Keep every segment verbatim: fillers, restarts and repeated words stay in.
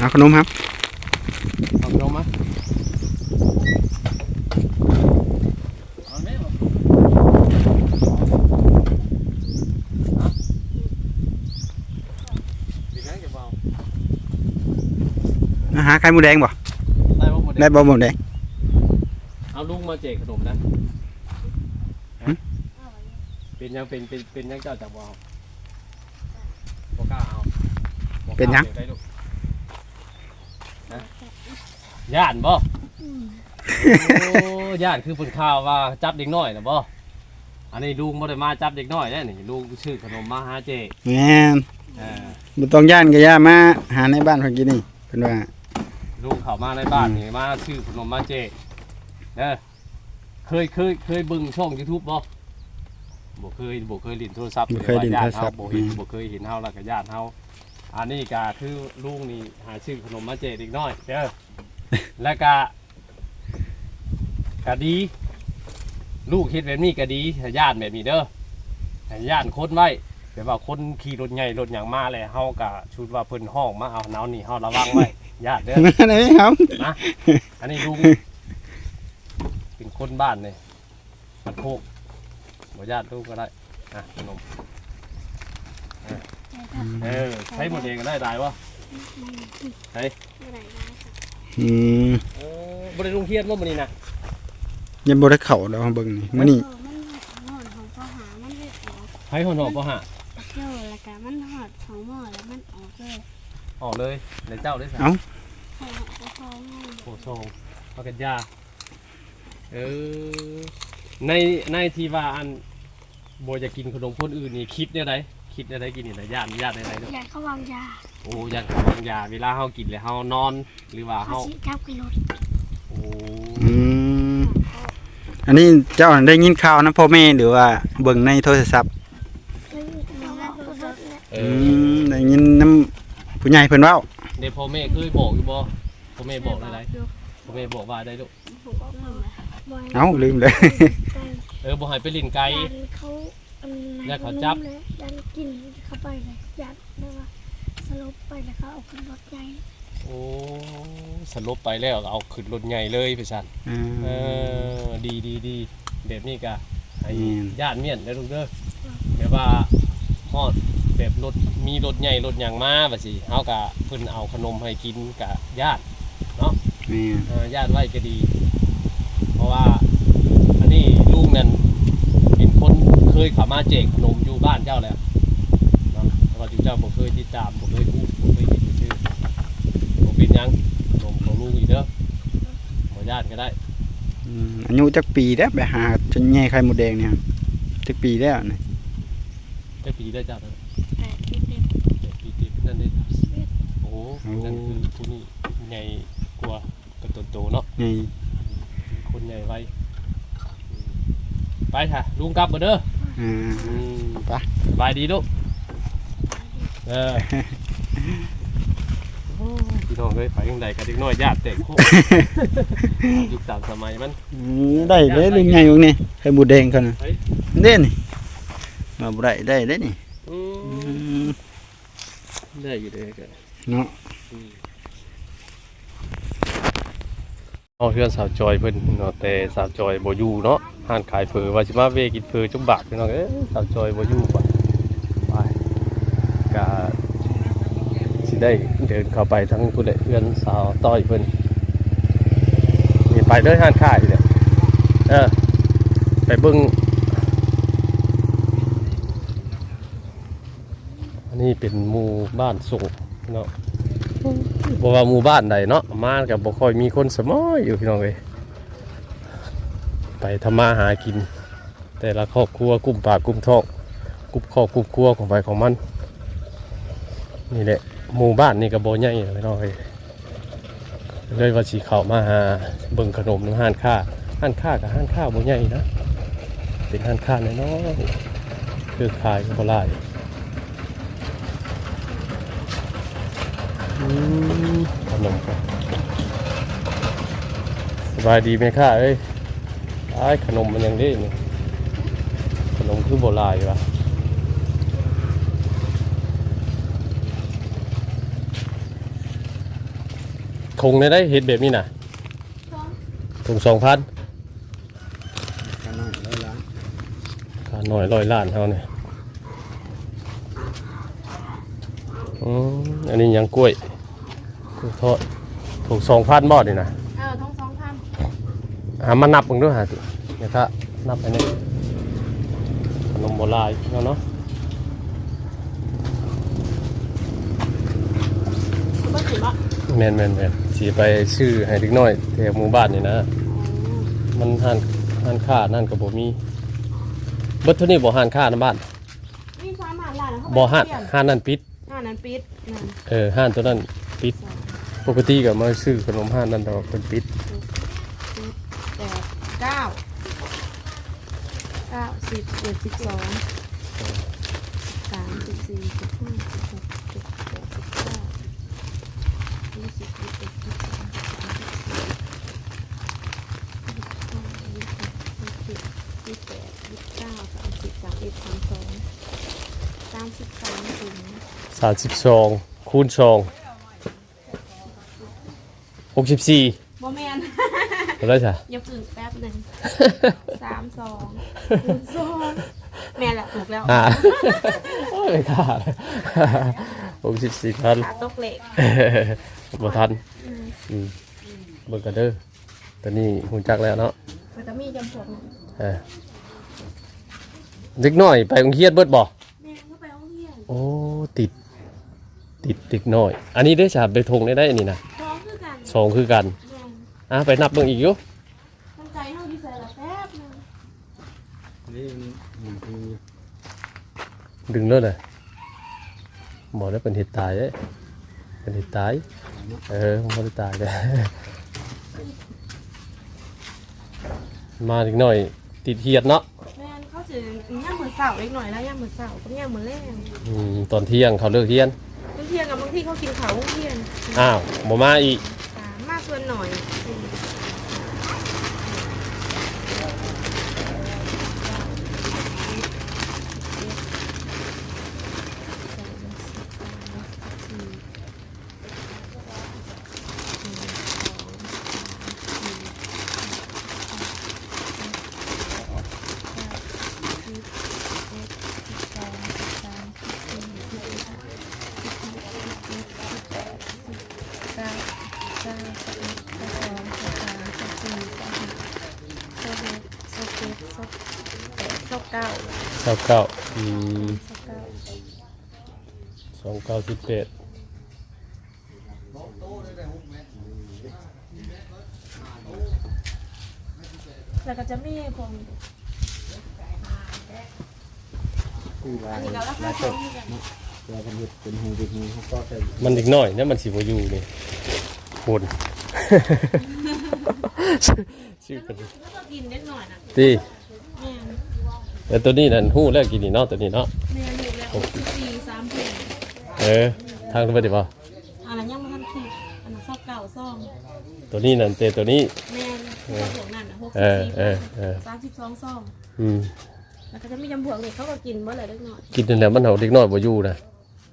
เอาขนมครับ เอาขนมมา เอาแม่มา ฮะ เป็นหยังจะเบา มาหาไข่มดแดงบ่ ได้บ่หมด ได้บ่หมดแดง เอาลุงมาแจกขนมนะ หึ เป็นหยัง เป็น เป็น เป็นหยังเจ้าจักบ่เอา บ่กล้าเอา บ่กล้า เป็นหยัง ได้ลูก ฮะ ย่านบ่ อืม โอ้ ย่านคือเพิ่นข่าวว่าจับเด็กน้อยน่ะบ่ อันนี้ลุงบ่ได้มาจับเด็กน้อยเด้นี่ ลุงซื้อขนมมาหาเจ้ แม่น อ่า บ่ต้องย่านก็อย่ามาหาในบ้านเพิ่นกินนี่ เพิ่นว่า ลุงเข้ามาในบ้านนี่ อืม มาซื้อขนมมาเจ้เด้อ เคย เคย เคยเบิ่งช่องยูทูบบ่ บ่เคย บ่เคยเล่นโทรศัพท์ บ่เคยเล่นโทรศัพท์ หรือว่าย่านเฮาบ่เห็น อืม บ่เคยเห็นเฮาแล้วก็ย่านเฮา อันนี้ก็คือลุงนี่หาซื้อขนมมาแจกเด็กน้อยเด้อ แล้วก็ ก็ดี ลูกเฮ็ดแบบนี้ก็ดี ให้ย่านแบบนี้เด้อ ให้ย่านคนไว้ แบบว่าคนขี่รถใหญ่รถหยังมาแล้ว เฮาก็ชุดว่าเพิ่นฮ้องมาเอา แนวนี้เฮาระวังไว้ ย่านเด้อ นั่นเองครับ นะ อันนี้ลุง เป็นคนบ้านนี่ บ้านโคก บ่ย่านลุงก็ได้ อ่ะ ขนม อ่ะ เออ ใช้หมดเองก็ได้ ได้บ่ ใช้ บ่ได้หลายค่ะ อืม เออ บ่ได้ลงเฮียนบ่มื้อนี้นะ ยังบ่ได้เข้าดอก เบิ่งนี่ มื้อนี้ เออ มันฮ้อนของปอห้า มันเลยออก ไผฮ้อนของปอห้า เจ้า แล้วก็มันฮอดของหม้อแล้วมันออกเลย ออกเลย แล้วเจ้าได้ซะ เอ้า ของปอห้า โอ้ ซอง เอากันยา เออ ใน ในที่ว่าอัน บ่อยากกินขนมคนอื่นนี่ คิดแนวใด คิดแนวใดกินนี่นะ ย่าน ย่านแนวใดลูก ย่านเขาวางยา โอ้ ย่านเขาวางยา เวลาเฮากินแล้วเฮานอน หรือว่า เขา เฮา สิจับขึ้นรถ โอ้ อืม อันนี้เจ้าได้ยินข่าวนำพ่อแม่หรือว่าเบิ่งในโทรศัพท์ ได้ยินข่าวว่าเขารถเนี่ย เออ อืม ได้ยินนำผู้ใหญ่เพิ่นเว้า เด้ พ่อแม่เคยบอกอยู่บ่ พ่อแม่บอกแนวใด อยู่ พ่อแม่บอกว่าใดลูก บอกว่าบ่ เอ้า ลืมเลย เออ บ่ให้ไปเล่นไกล ย่านเขา อันนั้น ย่านเขาจับ นมและย่านกินเข้าไปเลย ย่านแบบว่าสลบไปแล้วเขาเอาขึ้นรถใหญ่ โอ้ สลบไปแล้วก็เอาขึ้นรถใหญ่เลยไปซั่น อืม เออ ดี ดี ดี แบบนี้ก็ให้ อืม ย่านเมี้ยนเด้อลูกเด้อ แบบว่าฮอดแบบรถ มีรถใหญ่รถหยังมาว่าสิ เฮาก็เพิ่นเอาขนมให้กินก็ย่านเนาะ แม่น เออ ย่านไว้ก็ดี เพราะว่าอันนี้ลุงนั่นเป็นคนเคยเข้ามาแจกขนมอยู่บ้านเจ้าแล้วเนาะ แต่ว่าเจ้าบ่เคยติดตาม บ่เคยรู้ บ่เคยเห็นซื่อๆ บ่เป็นหยัง ขนมของลุงอีกเด้อ บ่ย่านก็ได้ อืม อายุจักปีแล้ว ไปหาจนแย่ไข่มดแดงเนี่ย จักปีแล้วนี่ จักปีแล้วเจ้า แปดปีเต็ม แปดปีเต็ม นั่นเด้ สิบเอ็ด โอ้โห โอ้ นั่นคือผู้นี้ใหญ่กว่า ก็โตๆเนาะ ใหญ่ คนใหญ่ไว ไปค่ะ ลุงกลับก่อนเด้อ อ่า อืม ไป สบายดีลูก เออ โอ้ย พี่น้องเอ้ย ไปจั่งใดก็เด็กน้อยย่านแตกโคก ยุคตามสมัยมัน อืม ได้เด้ ลุงใหญ่พวกนี้ ไข่มดแดงเขานะ เฮ้ย เด้นี่ มาบ่ได้ ได้เด้นี่ อืม อืม ได้อยู่เด้ก็ เนาะ อืม เอาเฮือนสาวจอยเพิ่นเนาะ แต่สาวจอยบ่อยู่เนาะ ร้านขายเฝอ ว่าสิมาแวะกินเฝอจักบาท พี่น้องเอ้ย สาวจอยบ่อยู่ ไป ไป ก็สิได้เดินเข้าไปทางพุ้นแหละ เฮือนสาวต้อยเพิ่น นี่ไปเด้อ ร้านขายเนี่ย เออ ไปเบิ่ง อันนี้เป็นหมู่บ้านโศกเนาะ บ่ว่าหมู่บ้านใดเนาะ มาก็บ่ค่อยมีคนสมอยอยู่พี่น้องเอ้ย ไปทำมาหากิน แต่ละครอบครัวกุมปากกุมท้อง กุมครอบกุมครัวของไผของมัน นี่แหละ หมู่บ้านนี่ก็บ่ใหญ่พี่น้องเอ้ย เลยว่าสิเข้ามาหาเบิ่งขนมในร้านค้า ร้านค้ากับร้านค้าบ่ใหญ่นะ เป็นร้านค้าน้อยๆ เครือข่ายก็บ่หลาย อืม ขนมก็ สบายดีแม่ค้าเอ้ย อ้าย ขนมมันยังเด้นี่ ขนมคือบ่หลายวะ ถุงได้ได้เฮ็ดแบบนี้น่ะ สอง ถุงสองพัน ข้าน้อยร้อยล้าน ข้าน้อยร้อยล้านเฮานี่ อืม อันนี้ยังกล้วย กล้วยทอด ถุงสองพันบ่นี่น่ะ เออ ถุงสองพัน อ่า มานับเบิ่งดูหาติ เดี๋ยวถ้านับให้แหน่ ขนมบ่หลายเนาะเนาะ เบิดสิบ่ แม่นแม่นแม่น สิไปซื้อให้เด็กน้อยแถวหมู่บ้านนี่นะ อ๋อ มันร้าน ร้านค้านั่นก็บ่มี เบิดเท่านี้บ่ร้านค้าในบ้าน มีสามร้านแล้ว เขา บ่ ไป ร้าน เปลี่ยน ร้านนั้นปิด ร้านนั้นปิด นั่น เออ ร้านตัวนั้นปิด ปกติก็มาซื้อขนมร้านนั้น แต่ว่าเพิ่นปิด หก เจ็ด แปด เก้า เก้า สิบ สิบเอ็ด สิบสอง สาม สิบสี่ สิบห้า สิบหก สิบเจ็ด สิบแปด สิบเก้า ยี่สิบ ยี่สิบเอ็ด ยี่สิบสอง ยี่สิบสาม ยี่สิบสี่ ยี่สิบห้า ยี่สิบหก ยี่สิบเจ็ด ยี่สิบแปด ยี่สิบเก้า สามสิบ สามสิบเอ็ด สามสิบสอง สามสิบสาม ถึง สามสิบสอง คูณสอง หกสิบสี่ บ่แม่น เท่าไหร่ซะ อย่าปึ้งแป๊บหนึ่ง สามสอง คูณสอง แม่นแหละ ถูกแล้ว อ่า โอ้ย ค่ะ หกสิบสี่ พัน ขาตกเลข บ่ทัน อืม อืม เบิ่งกันเด้อ ตอนนี้ฮู้จักแล้วเนาะ มันจะมีจำพวกนั้น เออ เด็กน้อยไปโรงเรียนเบิดบ่ แม่นเขาไปโรงเรียน โอ้ ติด ติดเด็กน้อย อันนี้ได้สาม ได้ถุงได้ ได้อันนี้นะ สองคือกัน สองคือกัน แม่น อ่ะ ไปนับเบิ่งอีกอยู่ ตั้งใจเฮาอยู่ใส่ละแป๊บหนึ่ง นี่มัน มัน มัน ดึงเลยนะ บ่ได้เป็นเฮ็ดตายเด้ เป็นเฮ็ดตาย เออ บ่ได้ตายเด้ มาเด็กน้อยติดเฮียนเนาะ แม่น เขาสิยามมื้อเช้าเด็กน้อยแล้วยามมื้อเช้ากับยามมื้อแลง อืม ตอนเที่ยงเขาเลิกเฮียน ตอนเที่ยงกับบางทีเขากินข้าวโรงเรียน อ้าว บ่มาอีก สาม มาส่วนหน่อย สี่ เก้า เก้า สิบเอ็ด สิบสอง สิบสาม สิบสี่ สิบห้า สิบหก สิบเจ็ด สิบแปด สิบเก้า ซาวเก้า อืม ซาวเก้า ซาวเก้า สิบแปด แล้วก็จะมีพวก คือว่า อันนี้ก็ราคาสูงเหมือนกัน เนาะ เพื่อเพิ่นเฮ็ดเป็นหูเป็นหู เขาก็ใส่ มันเด็กน้อยนะ มันสิบ่อยู่นี่ คน ชื่อกัน แล้วก็กินเล็กน้อยนะ ติ แม่น แล้วตัวนี้นั่นฮู้แล้วกินนี่เนาะ ตัวนี้เนาะ แม่น อยู่แล้ว หกสิบสี่ สาม เพิ่น เออ ทางเพิ่นได้บ่ อันนั้นยังบ่ทันคิด อันนั้น ซาวเก้า ซอง ตัวนี้นั่น แต่ตัวนี้ แม่น เออ พวกนั้นน่ะ เออ หกสิบสี่ เออ เออ สามสิบสอง ซอง อืม แล้วก็จะมีจำพวกนี้เขาก็กินเบิดแหละเด็กน้อย กินนั่นแหละ มันเอาเด็กน้อยบ่อยู่นะ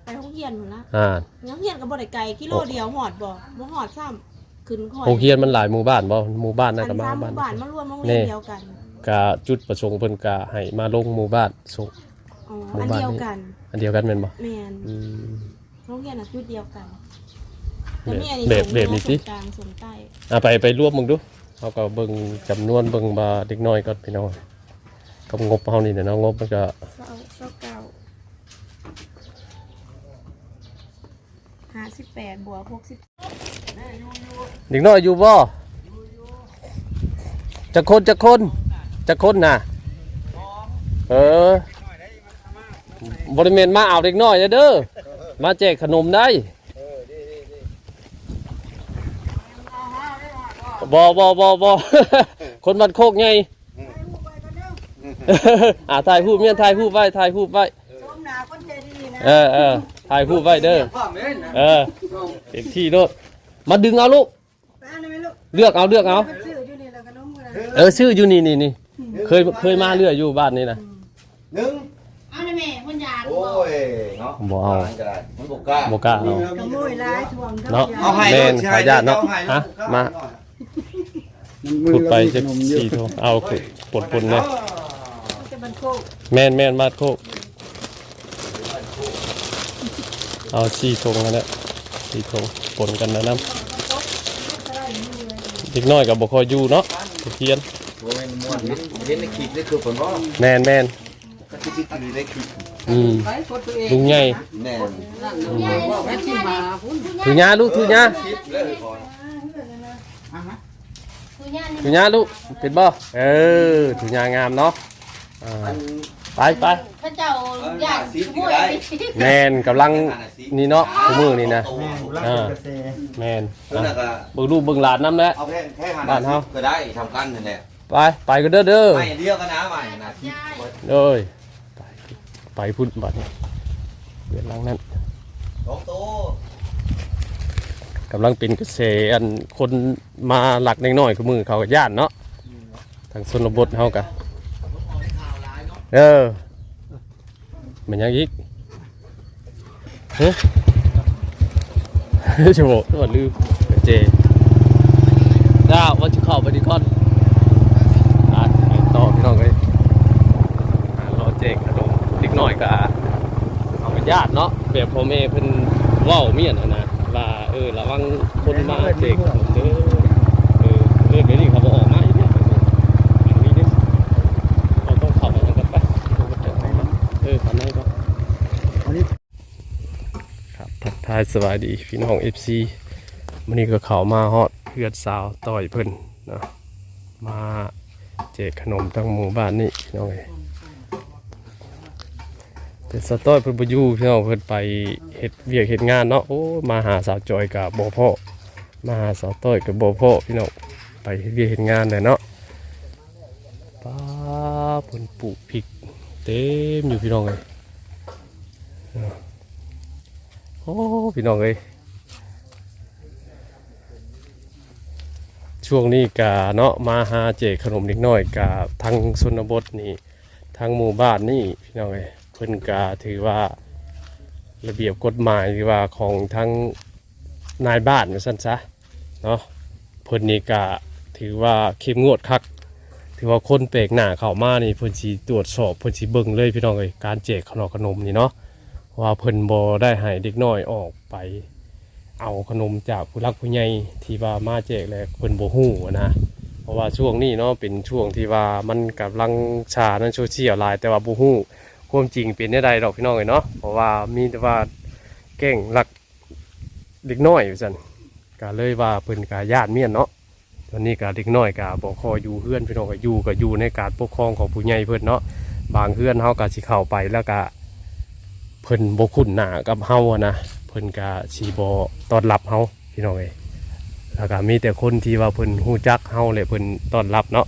ไปโรงเรียนพู้นละ อ่า โรงเรียนก็บ่ได้ไกล กิโลเดียวฮอดบ่ บ่ฮอดซ้ำ ขึ้นค่อย โรงเรียนมันหลายหมู่บ้านบ่ หมู่บ้านนั่นก็มา อันสามหมู่บ้าน บ้าน มารวมโรงเรียน นี่ เดียวกัน กะจุดประสงค์เพิ่นกะให้มาลงหมู่บ้านส่ง อ๋อ หมู่บ้าน อันเดียวกัน อันเดียวกันแม่นบ่ แม่น อืม โรงเรียนน่ะจุดเดียวกัน แบบ แต่มีอันนี้ แบบ ส่ง แบบนี้ติ ส่งกลาง ส่งใต้ อ่ะ ไป ไปรวมเบิ่งดู เฮาก็เบิ่งจำนวน เบิ่งว่าเด็กน้อยก่อนพี่น้อง กับงบเฮานี่แหละเนาะ งบมันก็ ซาว ซาวเก้า ห้าสิบแปด บวก หกสิบ เด็กน้อยอยู่บ่ จักคน จักคน จักคนน่ะ เออ บ่ได้แม่นมาเอาเด็กน้อยนะเด้อ มาแจกขนมได้ บ่ บ่ บ่ บ่ คนบ้านโคกใหญ่ อ่า ถ่ายรูปเมียน ถ่ายรูปไว้ ถ่ายรูปไว้ ชมหน้าคนใจดีนะ เออ เออ ถ่ายรูปไว้เด้อ พร้อมเลยนะ เออ เต็มที่โลด มาดึงเอาลูก ไปเอาหน่อยไหมลูก เลือกเอา เลือกเอา ไปซื้ออยู่นี่แล้วก็นมก็ได้ เออ ซื้ออยู่นี่ นี่ นี่ เคย เคยมาเรื่อยอยู่บ้านนี่นะ หนึ่ง เอาหน่อยแม่ คนอยาก โอ้ย เนาะ บ่เอา ร้านก็ได้มันบ่กล้า บ่กล้าเอา ขโมยหลายทวง เนาะ เอาให้ แม่น เด้อ ขออนุญาตเนาะ เอาให้ ฮะ ลูก มา เอาให้ ขุดไปจักสี่โถงเอาขุดปนๆเลย จะบรรโคก แม่นแม่นบ้านโคก เอาสี่โถงนั่นแหละสี่โถงปนกันนะน้ำเด็กน้อยก็บ่ค่อยอยู่เนาะเพียน โอ้ยมันม่วนเห็นเห็นในคลิปนี่คือผมว่า แม่นแม่น ก็ที่ที่ถือในคลิป อืม ไปกดตัวเอง ลุงใหญ่ แม่น ถูหญ้าลูกถูหญ้า คลิปเลยก่อน ถูหญ้าลูกเป็นบ่เออถูหญ้างามเนาะอ่า อัน ไปไป เขาเจ้า เอา ย่าน สิบ ขโมย ได้ ไป แม่นกำลังนี่เนาะคู่มือนี่นะ แม่น อ่า กระแส แม่น แล้วนั่นก็ เบิ่งลูกเบิ่งหลานนำแหละ เอาแค่แค่หัน บ้านเฮา ก็ได้ทำกันนั่นแหละ ไปไปกันเด้อเด้อ ไม่เดียวกันนะไม่นะสิบ เอ้ยไปไปพุ่นบัดนี้เดือนหลังนั้น สองโต กำลังเป็นกระแสอันคนมาลักเด็กน้อยคือมือเขาก็ย่านเนาะทางชนบทเฮากะเออมันยังอีกเฮ้ยจะบอกว่าลืมเจจ้าว่าจะเข้าไปดีก่อนอ่ะไปต่อพี่น้องเลยอ่ะรอแจกขนมเด็กน้อยก็เอาไปย่านเนาะแบบพ่อแม่เพิ่นเว้าเมียนหั่นนะว่าเออระวังคนมาแจกขนมเด้อเออเออเดี๋ยวนี้เขาบอกออกมาอีกเนี่ยอันนี้เด้อเราต้องเข้าไปทางกันไปเออขันนั้นก็ อันนี้ ครับทักทายสวัสดีพี่น้องเอฟซีมื้อนี้ก็เข้ามาฮอดเฮือนสาวต้อยเพิ่นนะมาแจกขนมทั้งหมู่บ้านนี่พี่น้องเอ้ยแต่สาวต้อยเพิ่นบ่อยู่พี่น้องเพิ่นไปเฮ็ดเวียกเฮ็ดงานเนาะโอ้มาหาสาวจอยก็บ่พ้อมาหาสาวต้อยก็บ่พ้อพี่น้องไปเฮ็ดเวียกเฮ็ดงานแหละเนาะป๊าบเพิ่นปลูกพริกเต็มอยู่พี่น้องเอ้ย โอ้พี่น้องเอ้ยช่วงนี้กะเนาะมาหาแจกขนมเด็กน้อยกะทั้งชนบทนี่ทั้งหมู่บ้านนี่พี่น้องเอ้ยเพิ่นกะถือว่าระเบียบกฎหมายหรือว่าของทั้งนายบ้านว่าซั่นซะเนาะเพิ่นนี่กะถือว่าเข้มงวดคัก ถือว่าคนแปลกหน้าเข้ามานี่เพิ่นสิตรวจสอบเพิ่นสิเบิ่งเลยพี่น้องเอ้ยการแจกขนมขนมนี่เนาะว่าเพิ่นบ่ได้ให้เด็กน้อยออกไปเอาขนมจากผู้หลักผู้ใหญ่ที่ว่ามาแจกแล้วเพิ่นบ่ฮู้หั้นนะเพราะว่าช่วงนี้เนาะเป็นช่วงที่ว่ามันกำลังชาในโซเชียลหลายแต่ว่าบ่ฮู้ความจริงเป็นแนวใดดอกพี่น้องเอ้ยเนาะเพราะว่ามีแต่ว่าแกล้งลักเด็กน้อยว่าซั่นก็เลยว่าเพิ่นก็ย้านเมียนเนาะ ตอนนี้ก็เด็กน้อยก็บ่ค่อยอยู่เฮือนพี่น้องก็อยู่ก็อยู่ในการปกครองของผู้ใหญ่เพิ่นเนาะบางเฮือนเฮาก็สิเข้าไปแล้วก็เพิ่นบ่คุ้นหน้ากับเฮาหั้นนะเพิ่นก็สิบ่ต้อนรับเฮาพี่น้องเอ้ยแล้วก็มีแต่คนที่ว่าเพิ่นฮู้จักเฮาและเพิ่นต้อนรับเนาะ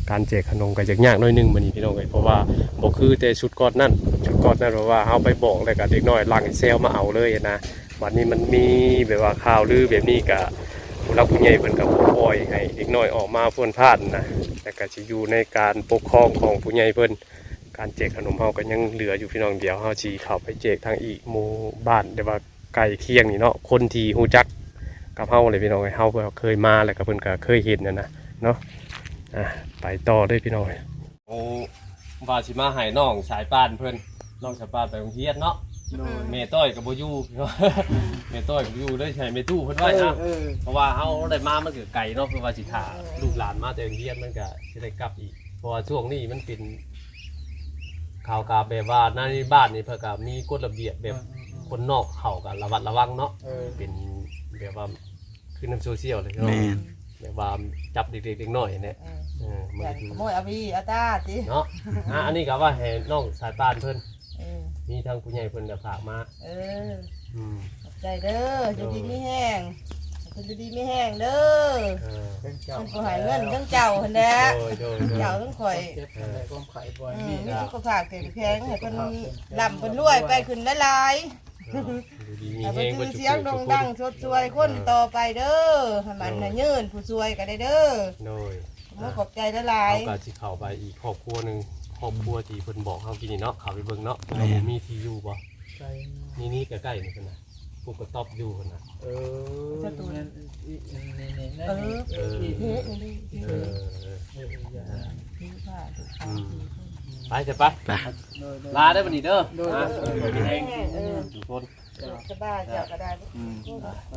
การแจกขนมก็ยากๆหน่อยหนึ่งมื้อนี้พี่น้องเอ้ยเพราะว่าบ่คือแต่ชุดก่อนนั้นชุดก่อนนั้นเพราะว่าเฮาไปบอกแล้วก็เด็กน้อยลักแซวมาเอาเลยหั้นนะ บัดนี้มันมีแบบว่าข่าวลือแบบนี้ก็ผู้หลักผู้ใหญ่เพิ่นก็บ่ปล่อยให้เด็กน้อยออกมาพ่นพ่านนะแต่ก็สิอยู่ในการปกครองของผู้ใหญ่เพิ่นการแจกขนมเฮาก็ยังเหลืออยู่พี่น้องเดี๋ยวเฮาสิเข้าไปแจกทางอีกหมู่บ้านแต่ว่าใกล้เคียงนี่เนาะคนที่ฮู้จักกับเฮาเลยพี่น้องเอ้ยเฮาก็เคยมาแล้วก็เพิ่นก็เคยเห็นนะนะเนาะอ่ะไปต่อเด้อพี่น้องเอ้ย โอ้ว่าสิมาให้น้องสายป่านเพิ่นน้องสายป่านไปโรงเรียนเนาะ โดย แม่ต้อยก็บ่อยู่ แม่ต้อยก็บ่อยู่เลยให้แม่ตู้เพิ่นไว้นะ เออ เพราะว่าเฮาได้มามันก็ไกลเนาะเพิ่นว่าสิถ่าลูกหลานมาแต่โรงเรียนมันก็สิได้กลับอีก เพราะว่าช่วงนี้มันเป็นข่าวกาแบบว่าในบ้านนี่เพิ่นก็มีกฎระเบียบแบบคนนอกเข้าก็ระมัดระวังเนาะ เออ เป็นแบบว่า คือน้ำโซเชียลเลยพี่น้อง แม่น แบบว่าจับเด็กๆเด็กน้อยเนี่ย เออ เออมัน ย่าน ก็ ข คือ โมยเอาพี่เอาตาติ เนาะอ่ะอันนี้ก็ว่าให้น้องสายป่านเพิ่น เออ มีทางผู้ใหญ่เพิ่นก็ฝากมา เออ อืม ขอบใจเด้ออยู่ดีมีแฮงคุณอยู่ดีมีแฮงเด้อ เออ เพิ่นเจ้า มันผู้หายเงินทั้งเจ้าหั่นแหละ โดยโดยโดย เจ้าทั้งข่อย เจ็บอะไรความไข้บ่อย อืม มี มี นะ สุขภาพเข้มแข็งให้เพิ่นร่ำเพิ่นรวยไปขึ้นหลายๆ เอออยู่ดีมี ให้ แฮ เพิ่น งเพิ่น ชื่อเสียงโด่งดังชดช่วยคนต่อไปเด้อให้มันน่ะยืนผู้ช่วยก็ได้เด้อ โดย ขอบใจหลาย เฮาก็สิเข้าไปอีกครอบครัวหนึงครอบครัวที่เพิ่นบอกเฮากินนี่เนาะเข้าไปเบิ่งเนาะ แม่น มีที่อยู่บ่ นี่นี่ใกล้ๆนี่คนน่ะปลูกกระต๊อบอยู่คนน่ะ เออ เจ้าตูน นั่นอีกนี่นี่นั่น เออ เออ เฮ้ยนี่นี่ เออเออ เอออย่า นี่ว่าดู อืมไปเถอะปะ ไป โดยโดย ลาได้ปะนี่เด้อ โดย นะ โดย เออ เออ ทุกคน สบายเจ้าก็ได้ อืม ไป